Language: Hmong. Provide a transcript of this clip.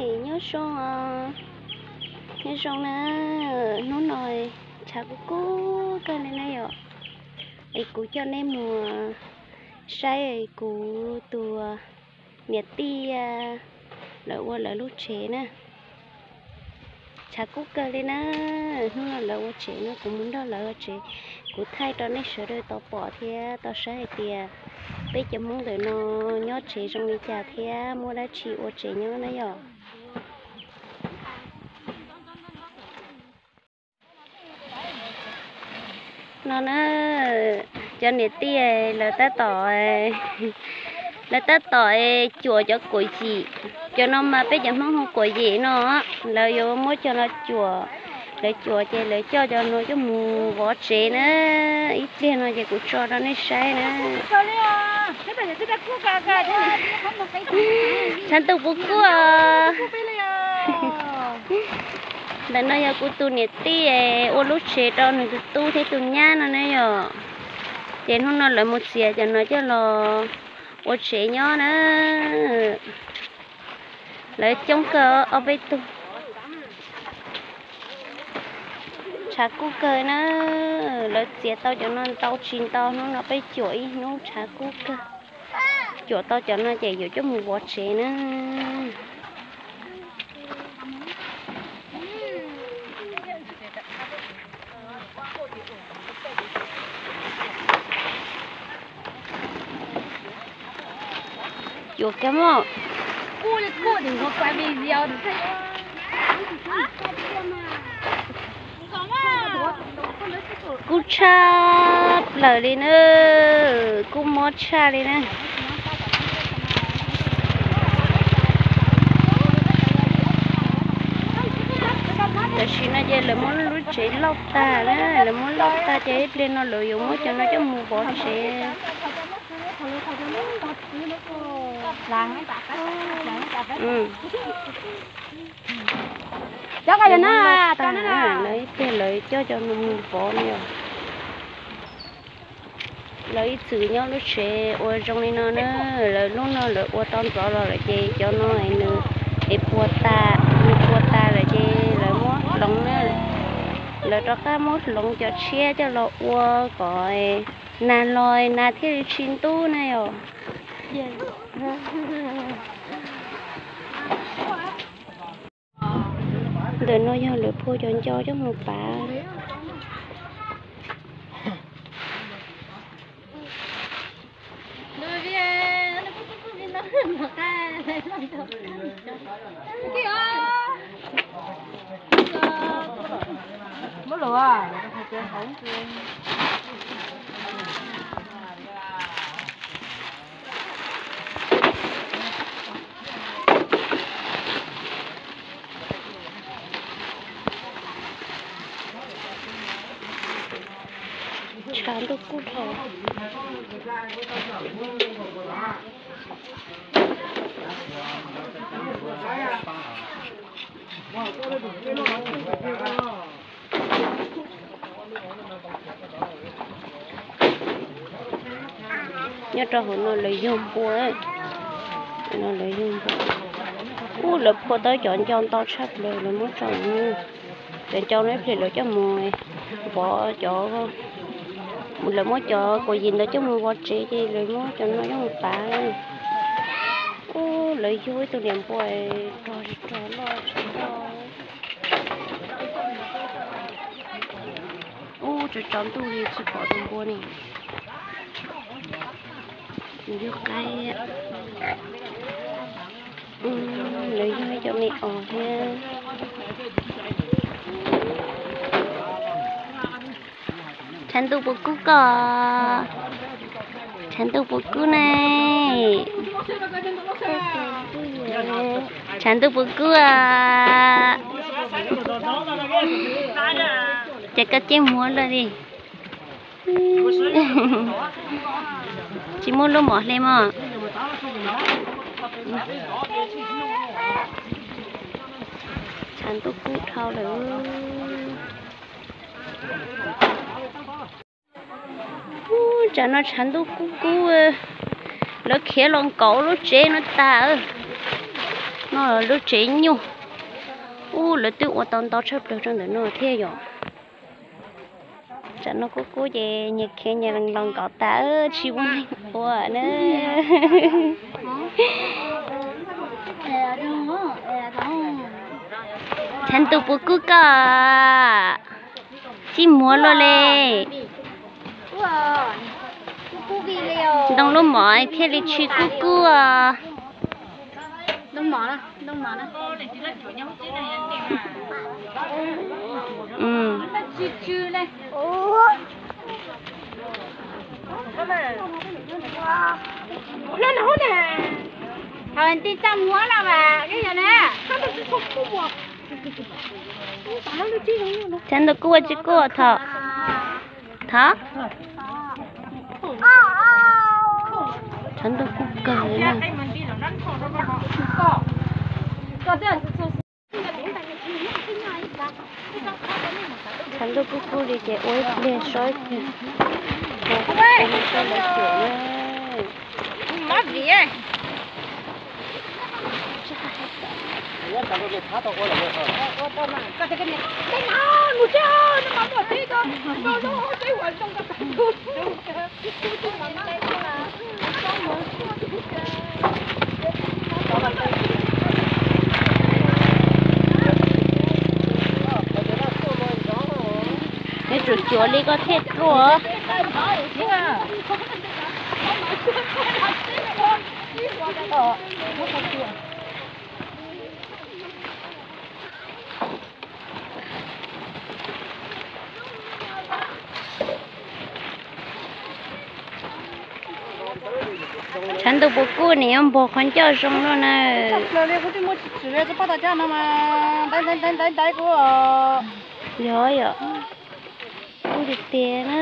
Nyob zoo, nyob zoo na, hnub no tshav kub kub kawg li na yom. Es kuv coj nej mus saib kuv tus niam tij lawv ua lawv lub tsev na. Tshav kub kawg li na, hnub no lawv ua tsev no kuv mus nrog lawv ua tsev. Kuv thaij rau nej sawv daws tau pom thiab tau saib hais tias peb cov Hmoob ntawm no nyob tsev zoo li cas thiab muaj dab tsi ua tsev nyob na yom. No na, cov niam tij lawv tab tom, lawv tab tom cuam cov kuam yim. Cov no mas peb cov Hmoob hu kuam yim no, lawv yuav muab cov no cuam. Lawv cuam ces lawv coj cov no coj mus vov tsev na. Ib pliag no ces kuv tso rau nej saib na. Tshav ntuj puas kub? Ntawm no yog kuv tus niam tij ua lub tsev rau nws tus tub thiab tus nyab no ne yom. Ces hnub no lawv mus txiav cov no coj los ua tsev nyob na. Lawv coob kawg, ob peb tug. Tshav kub kawg na, lawv txiav tau cov no ntau tsis ntau, hnub no peb cuam ib hnub tshav kub kawg. Cuam tau cov no ces yuav coj mus vov tsev na. Cuam kawg mog. Kub tshaj plaws li na, kub mob tshaj li na. Tam sim no ces lawv muab lub tsev lauj tag na, lawv muab lauj tag ces ib pliag no lawv yuav muab cov no coj mus vov tsev. Lawv ib pliag lawv coj cov no mus vov no yom. Lawv ib txwm nyob lub tsev ua zoo li no na, lawv hnub no lawv ua tau ntxov los lawm ces cov no nws es puas tas, nws puas tas lawm ces lawv muab hloov na. Lawv rov qab muab hloov cov tshiab coj los ua kom nag los nag thiaj li tsis ntub na yom. Ntawm no yog lawv phua cov ncau coj mus pav. Tshav ntuj kub dhau. Nyob rau hauv no lawv yug npua, no lawv yug npua. Ub, lawv phua tau cov ncau ntau tshaj plaws lawv muab tso. Cov ncau no ib pliag lawv coj mus vov cov, lawv muab cov kuam yim ntawd coj mus vov tsev ces lawv muab cov no coj mus pav. Ub, lawv yug ib tug niam npua rog tsis rog loj tsis loj. Ub, tsov tsov ntuj li tsis pom tus npua ne. Nws yug qaib. Lawv yug ib co me os thiab. Tshav ntuj puas kub koj? Tshav ntuj puas kub ne? Tshav ntuj puas kub? Ces koj cem muab lawm li. Tsis muaj lub mom hle mog. Tshav ntuj kub dhau lawm. Ub, tsam no tshav ntuj kub kub, lawv khiav los nkaum lub tsev no tas. No lub tsev nyuj. Ub, lawv twb ua tau ntau tshaj plaws rau ntawm no thiab yom. Tsam no kub kub ces nyias khiav nyias los nkov tas, tsis muaj neeg ua na. Tshav ntuj puas kub koj? Txij muag luaj li. Ntoo lub mom thiaj li tsis kub kub os. Tshav ntuj kub ua tsis kub thov. Thov. Tshav ntuj kub kawg li na. Tshav ntuj kub kub li ces ua ib pliag so ib pliag. Ua ib pliag so lawv xyuam na. Nws tsuas cuav li koj thiaj tuaj. Tshav ntuj puas kub, nws yuav npog qhov ncauj zoo luaj na. Yog yom, kub tiag tiag na.